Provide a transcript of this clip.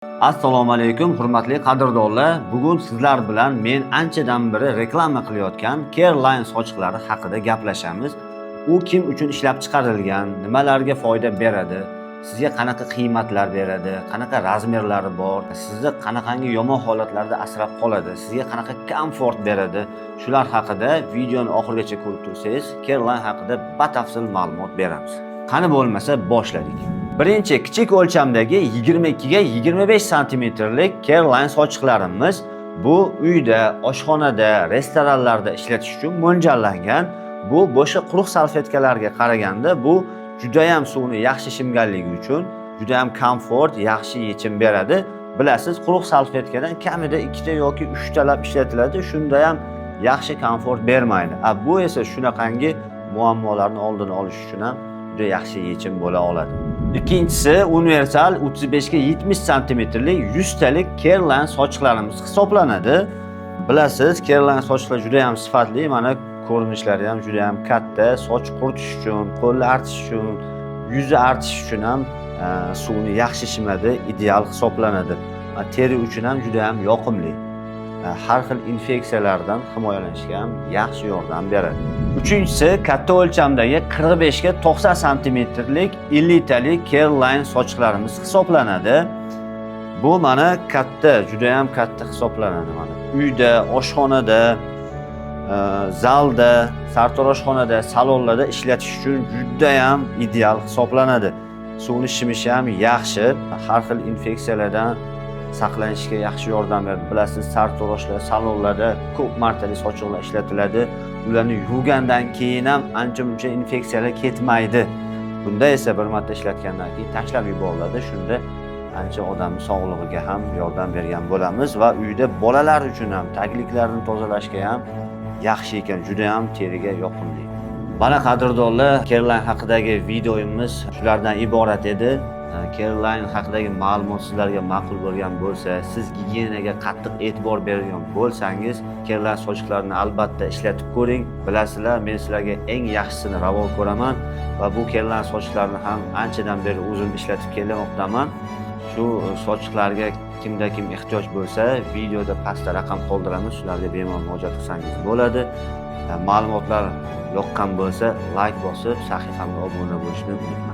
Assalomu alaykum, hurmatli qadrdonlar. Bugun sizlar bilan men anchadan beri reklama qilayotgan Careline sochiqlari haqida gaplashamiz. U kim uchun ishlab chiqarilgan, nimalarga foyda beradi, sizga qanaqa qiymatlar beradi, qanaqa razmerlari bor, sizni qanaqangi yomon holatlarda asrab qoladi, sizga qanaqa komfort beradi. Shular haqida videoni oxirigacha ko'rib tursangiz, Careline haqida batafsil ma'lumot beramiz. Qani bo'lmasa boshladik. Birinchi kichik o'lchamdagi 22 ga 25 santimetrlik Careline sochiqlarimiz bu uyda, oshxonada, restoranlarda ishlatish uchun mo'ljallangan. Bu boshqa quruq salfetkalarga qaraganda bu judayam suvni yaxshi shimganligi uchun judayam komfort, yaxshi yechim beradi. Bilasiz, quruq salfetkadan kamida ikkita yoki uchtalab ishlatiladi, shunda ham yaxshi komfort bermaydi. A bu esa shunaqangi muammolarni oldini olish uchun ham juda yaxshi yechim bo'la oladi. Ikkinchisi universal 35 ga 70 santimetrlik 100 talik Careline sochiqlarimiz hisoblanadi. Bilasiz, Careline sochiqlar juda ham sifatli, mana ko'rinishlari ham juda ham katta. Soch quritish uchun, qo'lni artish uchun, yuzni artish uchun ham suvni yaxshi shimadi, ideal hisoblanadi. Teri uchun ham juda ham yoqimli. Har xil infeksiyalardan himoyalanishga ham yaxshi yordam beradi. Uchinchisi katta o'lchamdagi 45 ga 90 santimetrlik 50 talik Careline sochiqlarimiz hisoblanadi. Bu mana katta, juda ham katta hisoblanadi mana. Uyda, oshxonada, zalda, sartaroshxonada, salonlarda ishlatish uchun juda ham ideal hisoblanadi. Suvni shimishi ham yaxshi, har xil infeksiyalardan saqlanishga yaxshi yordam beradi. Bilasiz, sartaroshlar, salonlarda ko'p martalik sochiqlar ishlatiladi. Ularni yuvgandan keyin ham ancha-muncha infeksiyalar ketmaydi. Bunda esa bir marta ishlatgandan keyin tashlab yuboriladi. Shunda ancha odamni sog'lig'iga ham yordam bergan bo'lamiz va uyda bolalar uchun ham tagliklarni tozalashga ham yaxshi ekan, juda ham teriga yoqimli. Mana, qadrdonlar, Careline haqidagi videomiz shulardan iborat edi. Careline haqidagi ma'lumot sizlarga ma'qul bo'lgan bo'lsa, siz gigiyenaga qattiq e'tibor bergan bo'lsangiz, Careline sochiqlarini albatta ishlatib ko'ring. Bilasizlar, men sizlarga eng yaxshisini ravo ko'raman va bu Careline sochiqlarini ham anchadan beri o'zim ishlatib kelmoqdaman. Shu sochiqlarga kimda kim ehtiyoj bo'lsa, videoda pastda raqam qoldiramiz, shularga bemalol murojaat qilsangiz bo'ladi. Ma'lumotlar yoqqan bo'lsa, layk bosib, sahifamga obuna bo'lishni unutmang.